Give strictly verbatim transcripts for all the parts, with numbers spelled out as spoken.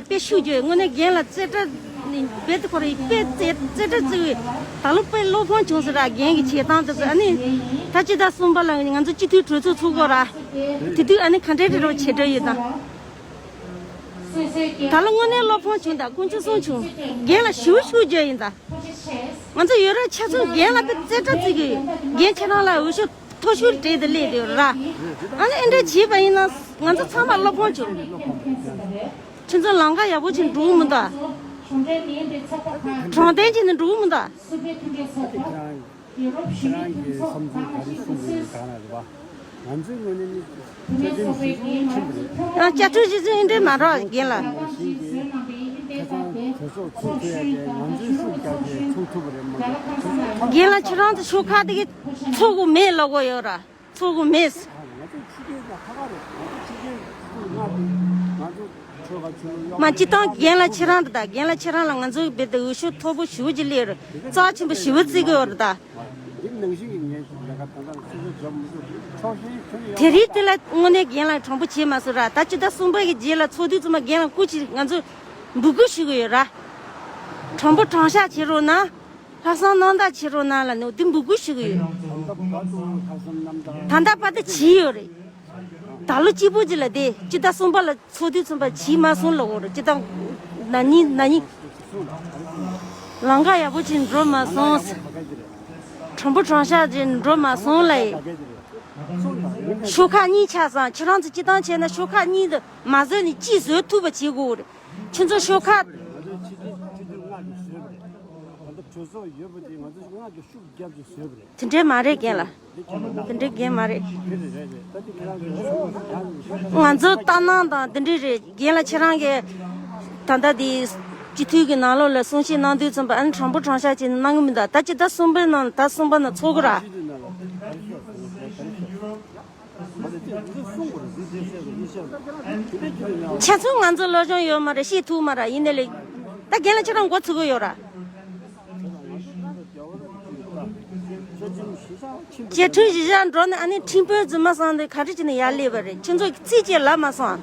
དཔེ་ཤུགས་རྒྱས། དངོས་གནས་རྒན་ལགས་རྩེ་གྲ་རྦད་དེ་ཁོ་རང་དཔེ་རྩེ་རྩེ་གྲ་རྩེ་བའི་ད་ལོ་དཔེ་བློ་ཕམ་བྱུང་ཟེར་ར། རྒན་གྱི་བྱེད་སྟངས་དེ་ཚོ། ཨ་ནི་ད་སྤྱི་ཟླ་གསུམ་པ་ལ་ང་ཚོ་སྤྱི་འཐུས་གྲོས་ཚོགས་ཚུགས་དགོས་ར། དེ་དུས་ཨ་ནི་ག་འདྲའི་རེ་རོགས་བྱེད་འདོད་ཡོད་དམ། ད་ལོ་དངོས་གནས་བློ་ཕམ་བྱུང་། ད་དཀོན་མཆོག་གསུམ་བྱུང་། རྒན་ལགས་ཞེ་པོ་ཤུགས་རྒྱས་ཡིན་ད། ང་ཚོ་ཡོད་ར་ཆ་ཚང་རྒན་ལགས་དཔེ་རྩེ་གྲ་རྩེ་གི་ཡོད། རྒན་ཁྱེད་རང་ལ་འོས་ཤོག་མཐོ་ཤོས་སྤྲད་དེ་སླེབས་ཡོད་ར། ཨ་ནི་ཨེ་འདྲ་བྱས་པ་ཡིན་ན་ང་ཚོ་ཚང་མ་བློ་ཕམ་བྱུང་། ཁྱེད་ཚོ་ལམ་ཁ་ཡག་པོ་བྱས་འགྲོ་གི་མི་འདུག། དྲང་བདེན་བྱས་ནས་འགྲོ་གི་མི་འདུག། ཁྱེད་རང་གི་བསམ་ཚུལ་ག་རེ་གསུང་གི་ཡོད་གང་ལ་རེད་པ། ང་ཚོའི་ངོས་ནས་ནི་བཅའ་ཁྲིམས་གཞི་བཟུང་ཆེན་པོ་རེད། ཡང་བཅའ་ཁྲིམས་གཞི་བཟུང་ཨེ་འདྲ་མ་རེད་རྒན་ལགས། ཁ་སང་གྲོས་ཚོགས་ཚུགས་ཐུབ་ཡ་དེ་ང་ཚོའི་ཤུགས་རྒྱབ་ཀྱིས་ཚུགས་ཐུབ་པ་རེད་མ་གཏོགས། རྒན་ལགས་ཁྱེད་རང་ཚོ་ཤོག་ཁག་དེ་གི་ཚོགས་དགོས་མེད་ལབ་དགོས་ཡོད་ར། ཚོགས་དགོས་མེད། ང་ཚོ་ཕྱི་རྒྱལ་ལ་ཁ་ཁ་རེད། ང་ཚོ་ཕྱི་རྒྱལ་ཚུགས་ང་དེ་ང་ཚོ་ཆོལ་ཁ་ཆོལ་ཁ་མ་སྤྱི་བཏང་རྒན་ལགས་ཁྱེད་རང་རེད་ད། རྒན་ལགས་ཁྱེད་རང་ལ་ང་ཚོའི་བེད་དུ་འོས་ཤོག་མཐོ་པོ་ཞེ་པོ་ཅིག་སླེབས་རེད། རྩ་ཆེན་པོ་ཞེ་པོ་བརྩི་གི་ཡོད་རེད་ད། འདི་ནང་བཞིན་གྱི་ངས་ལས་ཀ་ད་ལྟ་སོ་སོ་འཇོག་མི་ཐུབ། ཕྱོགས་ཞེན་ཁྱོན་ཡོད། དེ་རིང་དེ་ལ་དངོས་གནས་རྒན་ལགས་དྲང་པོ་བྱས་མ་སོང་ར། ད་སྤྱི་ཟླ་གསུམ་པ་གི་རྗེས་ལ་ཚོགས་དུས་ཙམ་པ་རྒན་ལགས་སྐུ་མཁྱེན་ང་ཚོ་འབོད་སྐུལ་ཞུ་གི་ཡོད་ར། དྲང་པོ་དྲང་བཞག་བྱེད་རོགས་གནང་། ལྷག་བསམ་རྣམ་དག་བྱེད་རོགས་གནང་ལབ་ནས་འདི་འབོད་སྐུལ་ཞུ་གི་ཡོད། ད་ལྟ་བར་དུ་བྱས་ཡོད་རེད། ད་ལོ་གཅིག་པོ་ཅིག་ལ་དེ་སྤྱི་ཟླ་གསུམ་པ་ལ་ཚོགས་དུས་ཙམ་པ་བྱས་མ་སོང་ལབ་དགོས་རེད། སྤྱི་ཟླ་ན་ནིང་ན་ནིང་། ལམ་ཁ་ཡག་པོ་ཅིག་འགྲོ་མ་སོང་། དྲང་པོ་དྲང་བཞག་ཅིག་འགྲོ་མ་སོང་ལབ་ཡིན། ཤོག་ཁག་གཉིས་ཆགས་སོང་། ཁྱེད་རང་ཚོ་སྤྱི་བཏང་བྱས་ན་ཤོག་ཁག་གཉིས་འདི་མ་བཟོས་ནས་གཅིག་བཟོས་ཐུབ་པ་བྱེད་དགོས་རེད། ཁྱེད་ཚོ་ཤོག་ཁག་ང་ཚོ་ཕྱི་དྲིལ་ཕྱི་དྲིལ་ལྔ་གིས་བཟོས་པ་རེད། ད་ལྟ་གྲོས་ཚོགས་ཡོད་པ་དེ་ང་ཚོ་ལྔ་གིས་ཤུགས་རྒྱབ་ཀྱིས་བཟོས་པ་རེད། དེ་འདྲས་མ་རེད་རྒན་ལགས། དེ་འདྲས་རྒན་མ་རེད། ང་ཚོ་ལྟ་སྣང་དང་དེ་འདྲས་རེད། རྒན་ལགས་ཁྱེད་རང་གིས་ད་ལྟ་དེ་སྤྱི་འཐུས་ཀྱི་ནང་ལོགས་ལ་གསུང་བཤད་གནང་དུས་ཙམ་པ་ཨ་ནི་དྲང་པོ་དྲང་བཞག་བྱས་ནས་གནང་གི་མི་འདུག། ད་ཅི་ད་གསུམ་པའི་ནང་ད་གསུམ་པ་ནང་ཚོགས་ཀྱི་ར། ཆ་ཚང་ང་ཚོ་སློབ་སྦྱོང་ཡོད་མ་རེད། ཤེས་ཐུབ་མ་རེད། ཡིན་ནའི་ལས་ད་རྒན་ལགས་ཁྱེད་རང་མགོ་ཚོས་ཀྱི་ཡོད་ར། བཅའ་ཁྲིམས་གཞི་བཞག་འགྲོ་ནས་ཨ་ནི་ཁྲིམས་དཔོན་རྫུན་མ་སང་དེ་ག་རེ་བྱས་ནས་ཡར་སླེབས་པ་རེད། ཁྱེད་ཚོ་ཚིག་གཅིག་ལབ་མ་སོང་།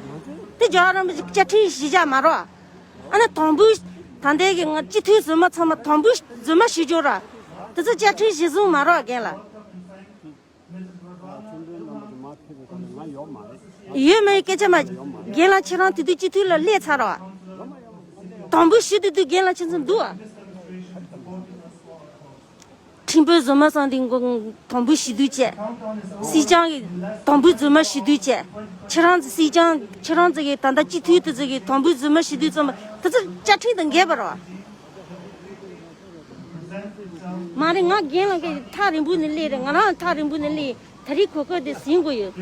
དེ་རྒྱལ་བ་རིན་པོ་ཆེ་བཅའ་ཁྲིམས་གཞི་བཞག་མ་རེད། ཨ་ནི་དམ་འབུལ་ད་ལྟའི་གི་ང་སྤྱི་འཐུས་རྫུན་མ་ཚང་མ་དམ་འབུལ་རྫུན་མ་ཞུ་རྒྱུ་ར། དེ་ཚོ་བཅའ་ཁྲིམས་གཞི་བཟུང་མ་རེད་རྒན་ལགས། ཡོད་མེད་སྐད་ཆ་མ། རྒན་ལགས་ཁྱེད་རང་དེ་དུས་སྤྱི་འཐུས་ལ་སླེབས་ཚར་བ། དམ་འབུལ་ཞུ་དུས་དུས་རྒན་ལགས་ཁྱེད་ཚོ་འདུག་ཨ། ཁྲིམས་དཔོན་རྫུན་མ་སང་དེ་དམ་འབུལ་ཞུ་དུས་བྱས། སྲིད་སྐྱོང་གི་དམ་འབུལ་རྫུན་མ་ཞུ་དུས་བྱས། ཁྱེད་རང་ཚོ་སྲིད་སྐྱོང་ཁྱེད་རང་ཚོ་གི་ད་ལྟ་སྤྱི་འཐུས་དེ་ཚོ་གི་དམ་འབུལ་རྫུན་མ་ཞུ་དུས་ཙམ་པ་དེ་ཚོ་བཅའ་ཁྲིམས་དང་འགལ་བ་རེད་བ། མ་རེད། ང་རྒན་ལགས་ཀྱི་ཐག་རིང་པོ་ནས་སླེབས་རེད། ང་རང་ཐག་རིང་པོ་ནས་སླེབས། ད་རེས་གོ་སྐབས་དེ་ཟིན་དགོས་ཡོད།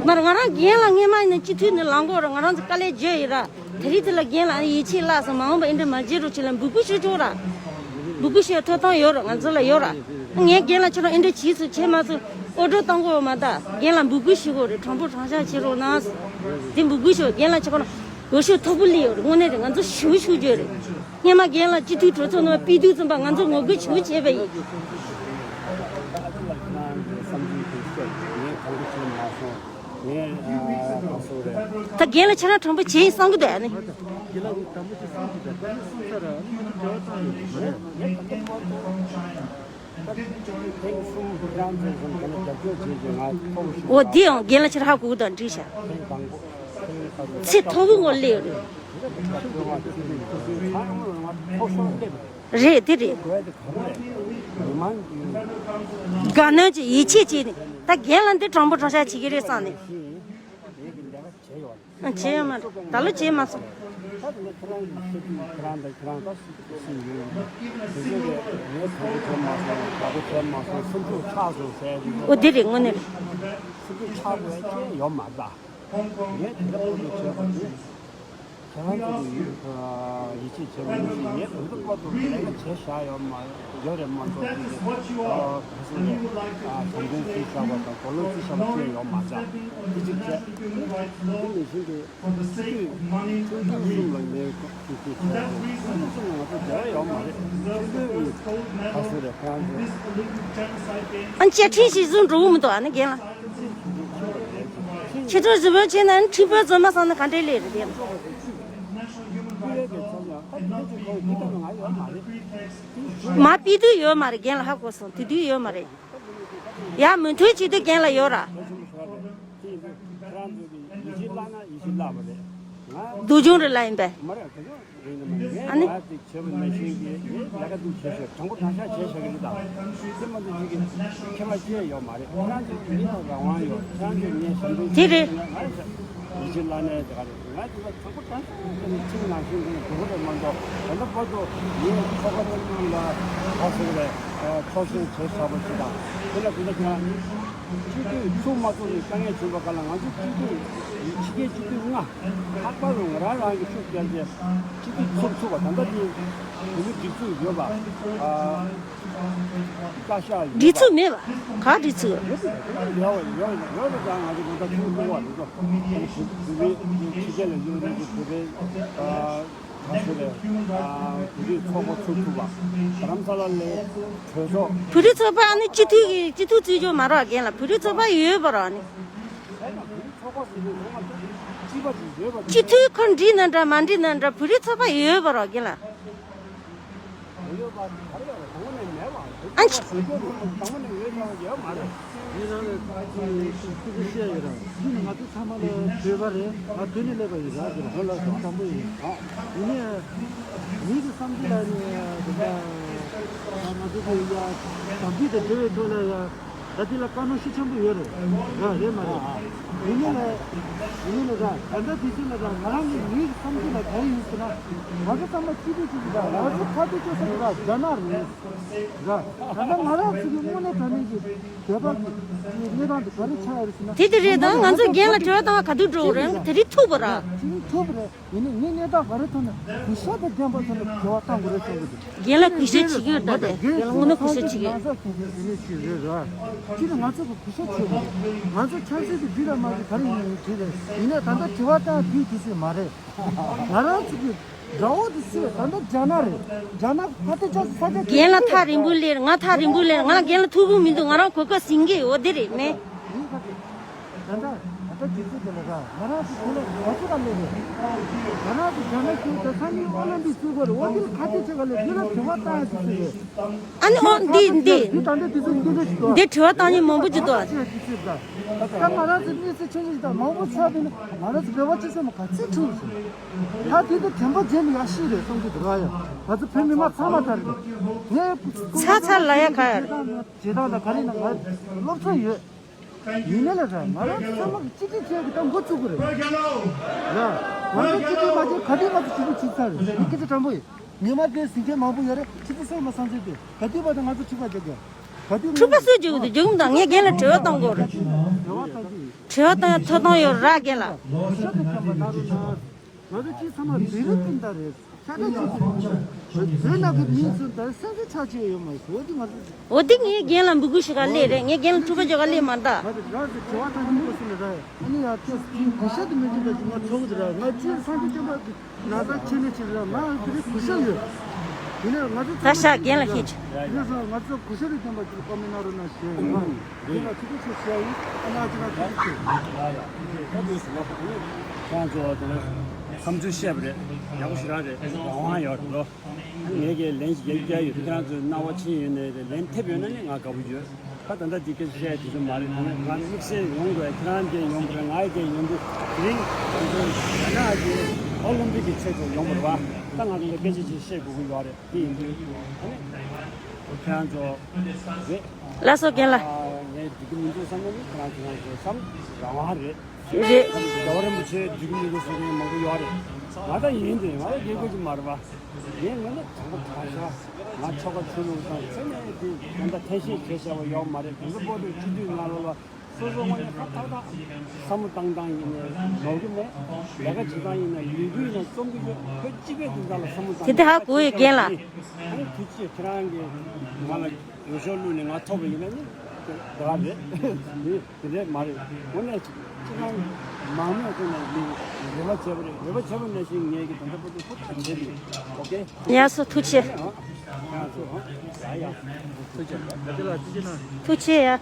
མ་རེད། ང་རང་རྒན་ལགས་སྔས་མ་ཡིན་ན་སྤྱི་འཐུས་ནས་ལངས་དགོས་རེད། ང་རང་ཚོ་དཀའ་ལས་བརྒྱབ་ཡོད་ར། ད་རེས་དེ་ལ་རྒན་ལགས་ཡིད་ཆེས་བརླག་སོང་། མ་འོངས་པ་ཨེ་འདྲ་མ་བྱེད་རོགས་བྱེད་ལ་འབོད་སྐུལ་ཞུ་ཆོག་ར། འབོད་སྐུལ་ཞུ་ཡ་ཐོབ་ཐང་ཡོད་ར། ང་ཚོ་ལ་ཡོད་ར། ངས་རྒན་ལགས་ཁྱེད་རང་ཨེ་འདྲ་བྱས་སོང་བྱས་མ་སོང་། ཨོ་སྒྲོ་བཏང་དགོས་ཡོད་མ་ད། རྒན་ལགས་འབོད་སྐུལ་ཞུ་དགོས་རེད། དྲང་པོ་དྲང་བཞག་བྱེད་རོགས་གནང་། དེ་འབོད་སྐུལ་ཞུ། རྒན་ལགས་ཁྱེད་རང་འོས་ཤོག་མཐོ་པོ་སླེབས་ཡོད་རེད། དངོས་གནས་རེད། ང་ཚོ་ཞེ་པོ་ཞེ་པོ་ཅིག་རེད། སྔོན་མ་རྒན་ལགས་སྤྱི་འཐུས་གྲོས་ཚོགས་ནང་ཕེབས་དུས་ཙམ་པ་ང་ཚོ་ངོ་རྒོལ་ཞེ་པོ་བྱས་པ་ཡིན། ད་རྒན་ལགས་ཁྱེད་རང་དྲང་པོ་བྱེད་ཡིན་བསམ་གི་འདུག་ཨ་ནི། འོ་འདི་ཡང་རྒན་ལགས་ཁྱེད་རང་ཧ་གོ་གི་འདུག་འགྲིག་ཤག། ཚད་མཐོ་པོའི་ངོ་སླེབས་ཡོད་རེད། རེད་དེ་རེད། དགའ་སྣང་གི་ཡིད་ཆེས་བྱས་ནས་ད་རྒན་ལགས་འདི་དྲང་པོ་དྲང་བཞག་བྱེད་ཀྱི་རེད་བསམ་ནས། བྱས་ཡོད་མ་རེད། ད་ལོ་བྱས་མ་སོང་། འོ་དེ་རེད་དངོས་གནས་རེད། ཁྱེད་རང་ཚོ་གི་ཡིད་ཆེས་བྱེད་མི་ཤེས། ངས་དེ་ཚོ་སྐོར་དུ་ལས་ཀ་བྱས་བཞག་ཡོད་མ་ཡོད་རེད་མ་གཏོགས་ཀྱི་ཨ་ག་ཚོད་རེད། ཨ་དྲང་བདེན་ཞུས་བཞག་པ་དང་གོ་ལོག་རྩིས་བཞག་པ་ཅི་ཡང་ཡོད་མ་རེད། དེ་གཅིག་བྱས། དེ་ནས་བཞིན་གྱི་སྤྱི་འཐུས་ཁྲིམས་དཔོན་གསུམ་ལ་ངས་ཅིག་ཅིག་བྱས་ཏེ་ཁྲིམས་དཔོན་གསུམ་ལ་ང་ཚོ་འབྲེལ་བ་ཡོད་མ་རེད། ཁྲིམས་དཔོན་གཉིས་ག་ཚོད་རེད་ཁོ་རང་ཚོ། ཨ་བཅའ་ཁྲིམས་གཞིར་བཟུང་འགྲོ་གི་མི་འདུག་ཨ་ནི་རྒན་ལགས། ཁྱེད་ཚོ་བཟི་བོ་བྱས་ན་ཁྲི་པོའི་རྫུན་མ་བསམ་ན་ག་འདྲས་ལས་རེད་དེ། མ་པི་དུས་ཡོད་མ་རེད། རྒན་ལ་ཧ་གོ་སོང་དེ་དུས་ཡོད་མ་རེད། ཡ་མུ་མཐུད་བྱེད་དུས་རྒན་ལ་ཡོད་ར། ཁྱེད་ཚོ་ཁྱེད་ཚོ་ཁྱེད་རང་ཚོ་གི་ཡིད་ཆེས་བརླག་ན་ཡིད་ཆེས་བརླག་པ་རེད། ང་སྡུག་སྦྱོང་རེ་ལ་ཡིན་པས། མ་རེད་དེ་ཚོ་ཡིན་ནམ་ངས་ཨ་ནི་ང་ཅིག་བྱས་པ་ནང་བཞིན་གྱི་ངས་ལས་ཀ་འདུག་བྱས་ཤོག་དྲང་པོ་དྲང་བཞག་བྱས་བཞག་གི་རེད་ད། དེ་མ་གཏོགས་ཅིག་གི་ཁྱད་པར་ཅི་ཡང་ཡོད་མ་རེད། ཁྱེད་རང་ཚོ་མི་ལ་རང་དབང་ཡོད། ཁྱེད་རང་ཚོས་ངས་ཞབས་འདྲེན་དེ་རེད། བྱས་ན་ང་ཡིད་ཆེས་བརླག་ནས་དེ་ག་རེད། ང་དེ་ལ་དྲང་པོ་དྲང་བཞག་གི་ཁྱིམ་ནང་བཞིན་གྱི་འགྲོ་གི་རེད་མ་གཏོགས། ད་ལྟ་བར་དུ་ངས་ཚོགས་པ་རེ་ནང་ལ་ག་ཟེར་རེད། ཚོགས་ཞུགས་བྱས་བཞག་པ་ཅིག་དང་། དེ་ལ་དེ་འདྲ་ཁྱེད་རང་སྤྱི་འཐུས་ཚུགས་མ་ཚུགས་ནས་དཀའ་ངལ་བྱུང་བ་ག་ལ། ང་ཚོ་སྤྱི་འཐུས་ཕྱི་རྒྱལ་སྤྱི་འཐུས་ལྔ་ལྷག་པར་དུ་ང་རང་རང་གི་ཤུགས་རྒྱག་རྗེས་སྤྱི་འཐུས་ཚུགས་ཚུགས་པ། ད་ལྟ་དེ་བོད་མི་སྒྲིག་འཛུགས་ཡོད་པ། ཨ། བཀའ་ཤག་ཡོད་པ། སྒྲིག་འཛུགས་མེད་པ། ག་སྒྲིག་འཛུགས། ཡོད་པ་ཡོད་པ་ཡོད་པ་ཡོད་པ་ཀྱང་ང་ཚོ་ད་ལྟ་ཚུགས་ཐུབ་པ་རེད་དོ། བོད་མི་ཕྱི་རྒྱལ་ལ་ཡོད་རེད། བོད་པའི་ཨ། ད་ཚོད་རེད། ཨ། བོད་རིགས་ཚོགས་པ་ཚུགས་ཐུབ་པ། རྡ་རམ་ས་ལ་ལ་གྲོས་ཚོགས། བོད་རིགས་ཚོགས་པ་ཨ་ནི་སྤྱི་འཐུས་ཀྱི་སྤྱི་འཐུས་རྩིས་སྦྱོར་མ་རག་རྒན་ལགས། བོད་རིགས་ཚོགས་པ་ཡོད་པ་ར་ཨ་ནི། སྤྱི་འཐུས་ཁོ་འགྲིག་ན་འདྲ་མ་འགྲིག་ན་འདྲ་བོད་རིགས་ཚོགས་པ་ཡོད་པ་ར་རྒན་ལགས། ཨ་ནི། ངས་རང་ལ་ཅིག་ཅིག་བཤད་ཡོད་ར། ཁྱེད་ནི་ང་ཚོ་ཚང་མ་ལ་བོད་པ་རེད། ང་བོད་ནས་སླེབས་པ་ཡིན་ར། དེ་ལ་ང་ལ་ཟམ་དང་པོ་ཡིན། ཡིན་ནའི་མི་གི་བསམ་ཚུལ་ལ་ནི་དེ་འདྲ་ང་ཚོ་གི་ཡ་དམ་ཚིག་དང་འབྲེལ་བའི་ཐོག་ལ་ཡ་ད་དེ་ལ་བཀའ་མོལ་ཞིག་ཆེན་པོ་ཡོད་རེད། ར་རེད་མ་རེད། ཡིན་ནའི་ལ་ཡིན་ནའི་ལ་ར་ད་ལྟ་དུས་ཚོད་ལ་ར་ང་རང་གི་མི་གི་བསམ་ཚུལ་ལ་ག་རེ་ཡིན་ཟེར་ན། ང་ཚོ་ཚང་མ་སྐྱིད་པོ་ཅིག་ར། ང་ཚོ་ཁ་ཐུག་ཅོ་ས་ར་རྒྱ་ནག་རེད། ར། ད་ལྟ་ང་རང་ཚོ་གི་དངོས་གནས་དྲང་གནས་ཀྱི་བོད་པ་གི་གནས་སྟངས་དེ་ག་རེ་ཆགས་ཡོད་རེད་ཟེར་ན། དེ་དེ་རེད་ད། ང་ཚོ་རྒན་ལ་དྲི་བ་བཏང་བ་ག་དུས་འགྲོ་གི་རེད། དེ་རིང་ཐུག་པ་ར། དེ་རིང་ཐུག་པ་རེད། ཡིན་ནའི་ངས་གནས་སྟངས་ག་རེ་ཐོག་ནས་གུས་ཞབས་དང་ལྡན་པ་ཐོག་ནས་དྲི་བ་བཏང་དགོས་རེད་བསམ་གི་འདུག་རྒན་ལ་གུས་ཞབས་བྱེད་ཀྱི་ཡོད་ད། དེ་རྒན་ལ་དངོས་གནས་གུས་ཞབས་བྱེད་ཀྱི་ཡོད། ང་ཚོ་གི་དེ་ནས་ཅིག་རེད་ར། ཅི་ནས་ང་ཚོ་གི་གུས་ཞབས་བྱེད་དགོས། ང་ཚོ་ཆབ་སྲིད་དེ་འདི་ལ་མ་གི་ག་རེ་ཡིན་ཡིན་བྱེད་རེད། ཡིན་ནའི་ད་ལྟ་དྲི་བ་བཏང་དུས་དུས་ཚོད་མ་རེད། ང་རང་ཚོ་གི་དགྲ་བོ་དེ་སུ་རེད། ད་ལྟ་རྒྱ་ནག་རེད། རྒྱ་ནག་ཕ་ཏི་ཅག་ས་ཆ་རྒན་ལ་ཐག་རིང་པོ་སླེབས། ང་ཐག་རིང་པོ་སླེབས། ང་རྒན་ལ་ཐུག་གི་མི་འདུག་ང་རང་གོ་སྐབས་ཟིན་གི་ཡོད་དེ་རེད་མེད། ད་ལྟ་ད་ལྟ་དུས་ཚོད་དེ་ལ་ར་ང་རང་ཚོ་དེ་ལ་ག་ཚོད་ལ་སླེབས་རེད། ང་རང་ཚོ་རྒྱ་ནག་གཞུང་དང་ས་གནས་ཨོ་ལིམ་པིག་བཙུགས་པ་རེད། འོ་དེ་ལ་ཁ་གཏད་བྱེད་ག་ལས་དེ་ལ་དྲི་བ་བཏང་ཡ་དེ་སུ་རེད། ཨ་ནི་ཨོ་འདི་འདི་འདི་ད་ལྟ་དུས་ཚོད་འདི་འདྲ་ཞིག་འདུག་འདི་དྲི་བ་བཏང་མཁན་མང་པོ་ཅིག་འདུག་ད་ང་རང་ཚོ་གནས་ཚུལ་ཆུང་ཆུང་ཞིག་དང་མང་པོ་ཆགས་པས་ན་ང་རང་ཚོ་འབྲེལ་བ་ཅི་སེ་མ་ག་ཚོད་ཁྲིད་སོང་། ད་དེ་དུས་དྲན་པ་བརྗེད་ནས་ཡག་ཤོས་རེད་བསམ་གྱི་འདུག་ར། ཡ་ང་ཚོ་བོད་མི་མང་ཚང་མ་ལྟར་རེད། ངས་ཚ་ཚ་ལ་ཡ་ག་ཡ་རེད། བྱེད་སྟངས་དང་ག་རེ་ཡིན་ན་ང་སློབ་ཚན་ཡོད། ཡིན་ནའི་ལ་ར་ང་རང་ཚོ་ཚང་མ་གཅིག་སྒྲིལ་བྱས་ཀྱི་ད་འགོ་བཙུགས་དགོས་རེད། ཡ། ང་ཚོ་གཅིག་སྒྲིལ་མ་བྱས་ག་དུས་ང་ཚོ་གཅིག་སྒྲིལ་བྱེད་ཚར་རེད། དེ་སྐད་ཆ་དྲང་པོ་ཡིན། ཉི་མ་དེ་ཟིང་ཆ་མང་པོ་ཡོད་རེད། ཁྱེད་ཚོ་སེམས་ལ་བསམ་ཚུལ་དེ་ག་དུས་བར་དུ་ང་ཚོ་གཅིག་པ་རྒྱག་གི། ག་དུས་འཁྲུག་པ་སུས་རྒྱག་གི་འདུག་རྒྱག་མི་འདུག་ངས་རྒན་ལ་དྲི་བ་བཏང་དགོས་རེད། དྲི་བ་བཏང་གི་ཡིན། དྲི་བ་བཏང་ཡ་ཐོབ་ཐང་ཡོད་ར་རྒན་ལགས། ང་ཚོ་གཅིག་ཚང་མ་བོད་རིགས་སྤུན་ཟླ་རེད། ཆ་འདྲ་གཅིག་པུ་བོད་ནང་གི་མི་ཚོ་ད་སེམས་ཚོ་ཆགས་ཆེ་ཡོད་མ་རེད། འོ་དེ་ང་ཚོ། འོ་དེ་ངས་རྒན་ལ་འབོད་སྐུལ་ཞུ་ག་སླེབས་རེད། ངས་རྒན་ལ་འཁྲུག་པ་རྒྱག་ག་སླེབས་མ་རེད་ད། ང་ཚོ་རང་ཚོ་དྲི་བ་བཏང་གི་མི་འདུག་ཟེར་ནས་ར། ཨ་ནི་ཡ་ཁྱོད་གུས་ཞབས་དེ་མི་འདུག་ད་ཅིག་ང་ཚོགས་གི་ར། ང་ཅིག་སངས་རྒྱས་བསྟན་པ་གི་ན་ཚ་ཆེ་ནས་ཆེ་ར། ང་དེ་རིང་གུས་ཞབས་ཡོད། དེ་ནས་ང་ཚོ་ད་ཤག་རྒན་ལ་ཤེས་ཆེ། དེ་ནས་ང་ཚོ་གུས་ཞབས་དེ་བསྟན་པ་ཅིག་བཀའ་མོལ་གནང་རོགས་གནང་ཞུ་ཡ་ཡིན། དེ་ལ་ཐུགས་རྗེ་ཆེ་ཞུ་ཡ་ཡིན། ཨ་ནི་ཨ་ཅེ་ལགས་ཐུགས་རྗེ་ཆེ། ཡ་ཡ། ཁྱེད་ཚོ་དེ་ནས་བསམ་ཚུལ་བཤད་པ་རེད། ཡག་པོ་ཞེ་དྲག་རེད། རང་དབང་ཡོད་རེད་ལོ། ངས་ཀྱི་ལན་ཞིག་རྒྱག་རྒྱུ་ཡོད། ཁྱེད་རང་ཚོས་སྣང་བ་ཕྱིན་ཡོད་ནའི་རེད། ལན་ཐེབས་ཡོད་ན་ནི་ང་དགའ་པོ་ཡོད། ད་ད་ལྟ་འདི་སྐད་ཆ་བཤད་དེ་ཚོ་མ་རེད། ད་ནི་ང་དམིགས་བསལ་ཡོང་དགོས། ཁྱེད་རང་གིས་ཡོང་དགོས། ང་ཡི་གིས་ཡོང་དུས་དེ་རིང་ང་ཚོ་རྒྱ་ནག་གི་ཨོ་ལིམ་པིག་གི་ཆེད་དུ་ཡོང་བ་རེད་བ། ད་ང་ཚོ་སྐད་ཆ་ཅིག་བཤད་དགོས་ཀྱི་ཡོད་རེད། དེ་ཡིན་དུས་ཨ་ནི་ཁྱེད་རང་ཚོ་རེད། ལགས་སོ་རྒན་ལགས། ཨ་ངས་འགྲིག་གི་མི་འདུག་བསམ་ན་ནི་ཁྱེད་རང་ཚོ་ཁྱེད་རང་ཚོའི་བསམ། རང་དབང་རེད། རེད། རྒྱལ་བ་རིན་པོ་ཆེ་འགྲིག་གི་མི་འདུག་ཟེར་མཁན་མང་པོ་ཡོད་རེད། ང་ད་ཡིན་དེ་ང་ད་རྒྱལ་ཁབ་ཀྱི་མ་རེད་པ། ངས་ངོས་ནས་དྲང་པོ་དྲང་བཞག་ང་ཆོལ་ཁ་ཆོས་ལུགས་དང་ཚེ་ནས་དེ་ད་ལྟ་འཐེན་ཤེས་བྱས་བཞག་པ་ཡོད་མ་རེད། དེ་ཚོ་བོད་དུ་སྤྱི་འཐུས་ནང་ལོགས་ལ་སོ་སོ་དངོས་གནས་ཁ་ཐག་ཐག་བསམ་བློ་བཏང་སྟངས་ཡིན་ནའི་ནོར་གི་མེད། ལས་ཀ་བྱེད་སྟངས་ཡིན་ན་ལས་འགུལ་ཡིན་ན་རྩོམ་གི་ཡོད། བོད་སྤྱི་པའི་དོན་དག་ལ་བསམ་བློ་བཏང་། དེ་དེ་ཧ་གོ་ཡོད་རྒན་ལགས། ཨ་ནི་དུས་ཚོད་ཁྱེད་རང་གིས་ང་ལ་འོས་ཤོག་བླུགས་ནས་ང་ཐོབ་པ་ཡིན་ན་ནི་དེ་ག་རེད། དེ་འདྲས་མ་རེད། དངོས་གནས་ཅིག་ཅིག་ཁང་མང་མོས་ཀུན་ནས་མི་རེ་བ་བྱས་པ་རེད། རེ་བ་བྱས་པ་ནང་བཞིན་ངས་ཀྱི་ད་ལྟ་བར་དུ་ཧུར་ཐག་བྱས་ཏེ། ཨོ་ཀེ། ཡ་སོ་ཐུགས་རྗེ་ཆེ། ཨ་ང་ཚོ་ཨ་ཡ་ཡ་ཐུགས་རྗེ་ཆེ། ཐུགས་རྗེ་ཆེ་ཡ།